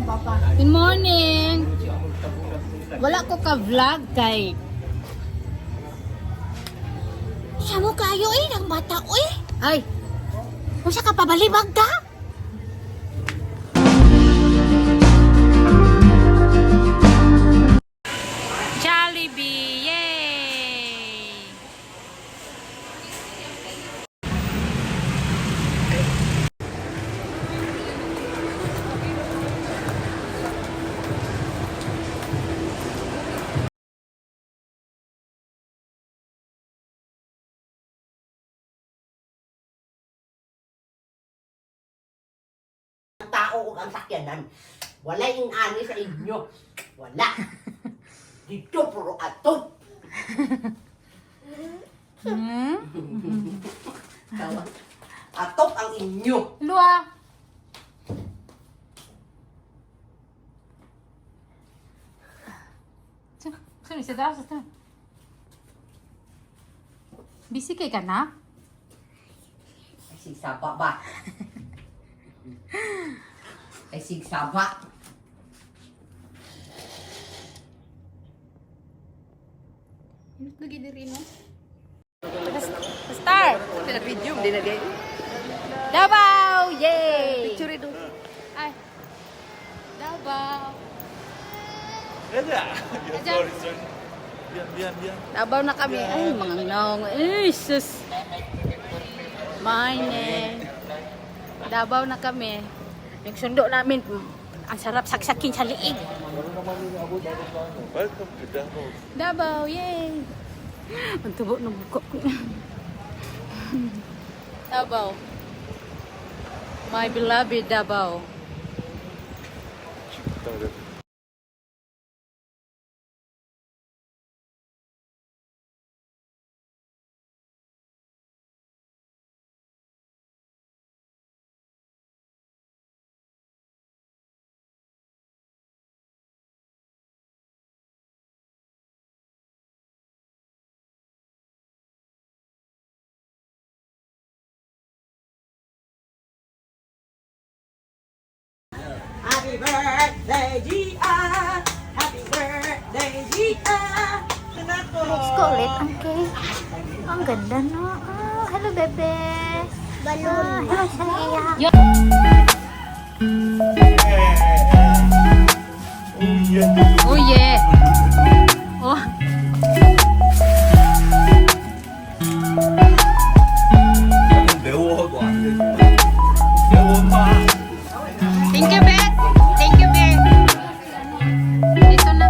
papa. Good morning. Wala ko ka vlog kay. Siya mo kayo eh, ng bata oy. Ay, Unsa ka pabalibag ka? Jollibee! Yay! Ang tao ug ang sakyanan. Wala yung ani sa inyo. Wala. Dito puro atop. Hmm? Tawa. Atop ang inyo. Lua! Sino siya daw? Sino? Busy kay ka na? Ay, sigsaba ba? Ay, sigsaba. Lagi diri no? Start! Video, hindi na din. Davao! Yay! Picture ito. Ay. Davao. Sorry, sorry. Bian, bian, bian. Davao na kami. Ay, mga nong. Ay, sus. Mine. Davao na kami. Yung sundo namin, ang sarap saksakin sa liig. Welcome to Davao. Davao, yay! Ang tubo ng buko ko. Davao. My beloved Davao. Happy birthday, Gia! Happy birthday, Gia! Let's go ulit ang cake. Ang ganda no. Oh, hello bebe. Balloon. Ah, hello Shaya. Oh yeah. Oh yeah! Oh. 매워도 안 돼. 매워 마. Thank you, Beth. Thank you, Beth. Dito na.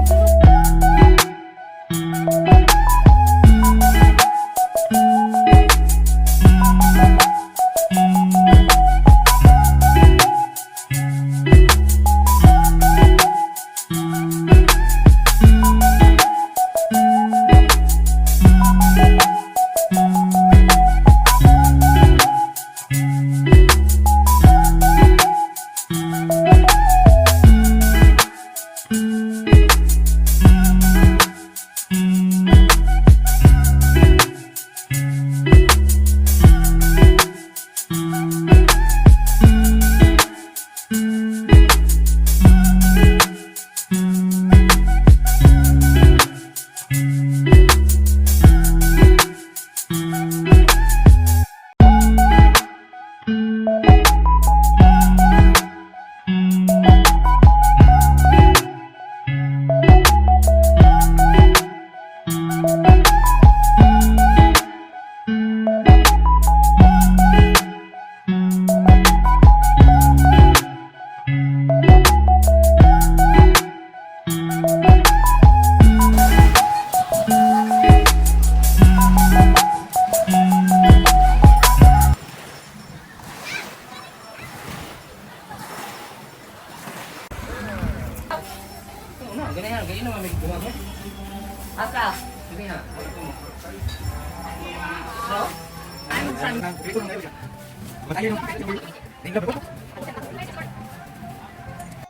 Asa?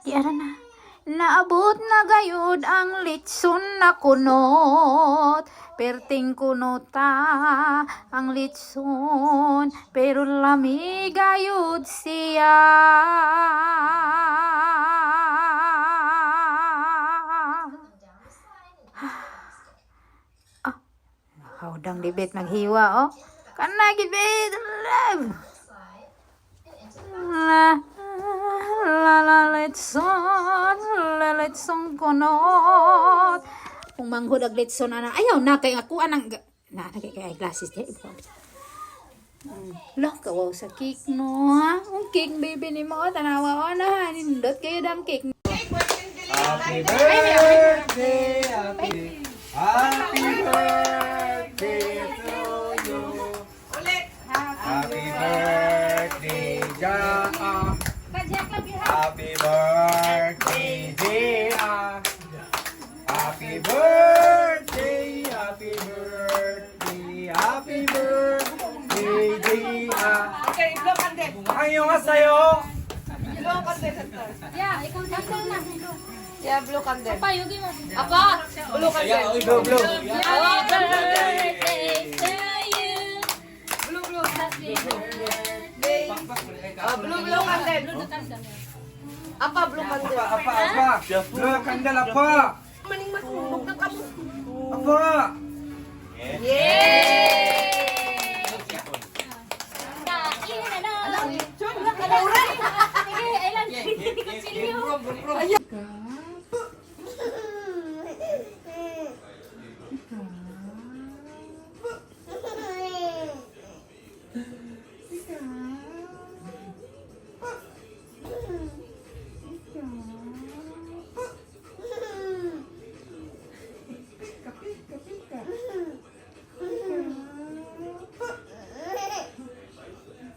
Di ara na. Naabot na gayud ang litson na kunot. Perting kunota ang litson, pero lami gayud siya. Kaudang dibit maghiwa oh. Kana gibit. Love. La la la letson, la letson kunot. Kung manghud ag letson ana, ayaw na kay ako anang na na kay kay glasses di. Lah, kawaw sa cake no. Ha? Ang cake baby ni mo tanawa o na nindot kayo dang cake. Happy birthday, happy, happy birthday to you. Happy birthday, Ja. Happy birthday, Jia. Happy birthday, happy birthday, happy birthday, Jia. Okay, blow candle. 안녕하세요. Blow candle, sister. Yeah, ikaw na. Yeah, blow candle. Pa, yugi mo. Apa? Blow candle. Blow, blow. Happy birthday to you. Blow, blow. Happy birthday. Oh, blow, blow candle. Apa, blow candle. Apa, apa. Blow candle, apa. Maning matulog na kamo. Apa. Kain na lang. Sige, ay lang. Kutsilyo.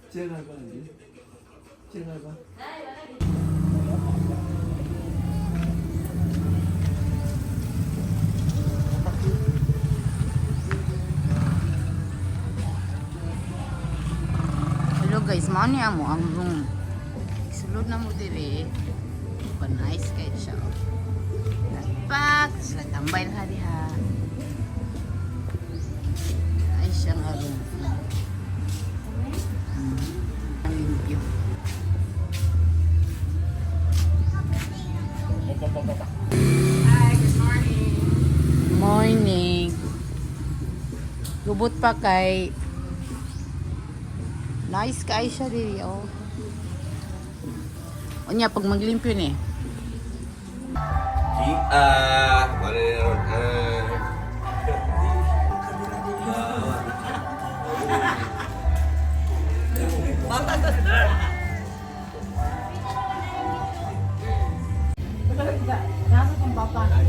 쟤날 봐, 이제. 쟤날 봐. Hello guys, mao ni amo ang room. Sulod na mo diri. Pa nice kay siya. Nagpak, sila tambay na diha. Ay siya nga room. Ang limpyo. Hi, good morning. Morning. Gubot pa kay nice kay siya diri oh. Unya pag maglimpyo ni. Gia, 말해요.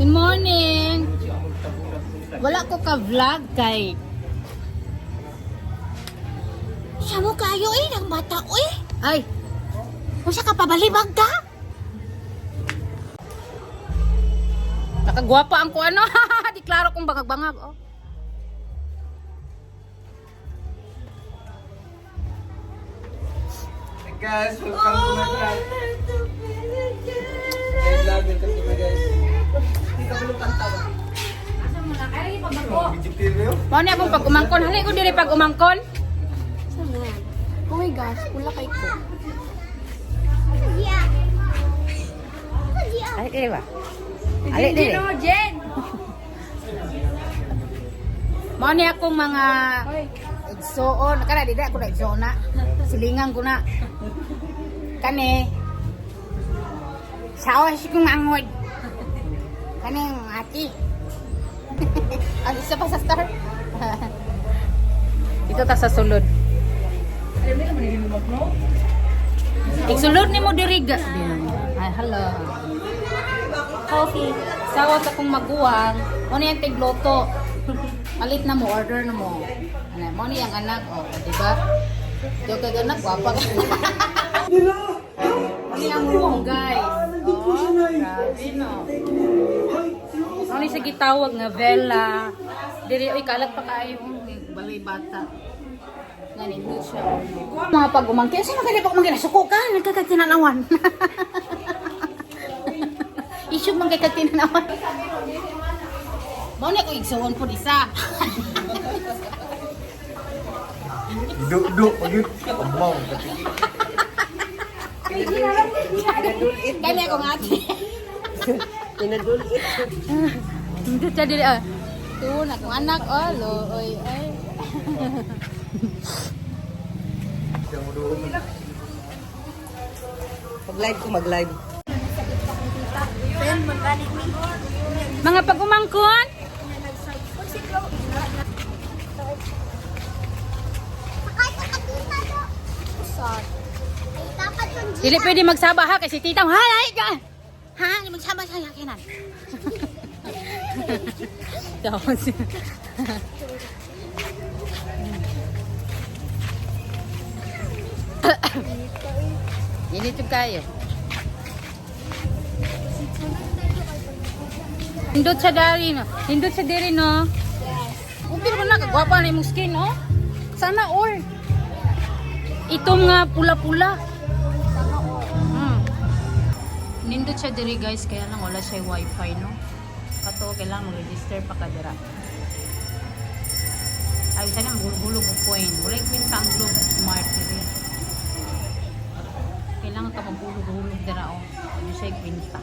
Good morning. Wala ko ka vlog kay Samo kayo eh, ng bata eh. Ay. Unsa ka pabalibag ka? Nakagwapa ang kuano. Di klaro kong bangag-bangag oh. Hey guys, welcome to my vlog. Hey vlog, welcome to my guys. Mao ni akong pag-umangkon. Hali ko diri pag umangkon. Oh my gosh, pula kay ko. Ay, diri ba? Ali diri. Jen. Mao ni akong mga igsuon. Kana di ako na igsuon na. Silingan ko na. Kani. Sawas kong angod. Kani ang ati. Ang isa pa sa star. Dito ta sa sulod. Igsulod nimo diri ga. Ay, hello. Coffee. Sawas akong maguwang. Mo ni ang tigloto. Palit na mo, order na mo. Ano, mo ni ang anak, oh, di ba? Di kay anak, gwapa ka. Mo ni ang room, guys. Oh, grabe, no. Mo ni siya gitawag nga Vela. Diri, oy, kalat pa kaayo. Balay bata. Ganito siya. Mga pag-umangkin, sino kaya pag-umangkin? Suko ka, nagkakatinanawan. Isyog man kay katinanawan. Mao na ko igsuon po isa. Du, du, pagit. Amaw, katigi. Kani ako nga ate. Hindi siya dili ah. Tuon akong anak oh, lo, oy, ay. Mag-live ko, mag-live. Mga pagumangkon. Dili pwede magsaba ha kasi tita, ha, ay, ka. Ha, di magsaba sa yakinan. Tapos. Init yung kayo. Hindot sa dari no. Hindot sa diri no. Okay naman na kagwapa na imong skin oh. Sana all. Itom nga pula-pula. Nindot siya diri guys, kaya lang wala siya wifi no. Kato kailangan mag-register pa ka dira. Ay, sana maghulog og coin. Wala yung kwenta ang Globe Smart diri. Kailangan ka maghulog-hulog dira oh. Ano siya kwenta.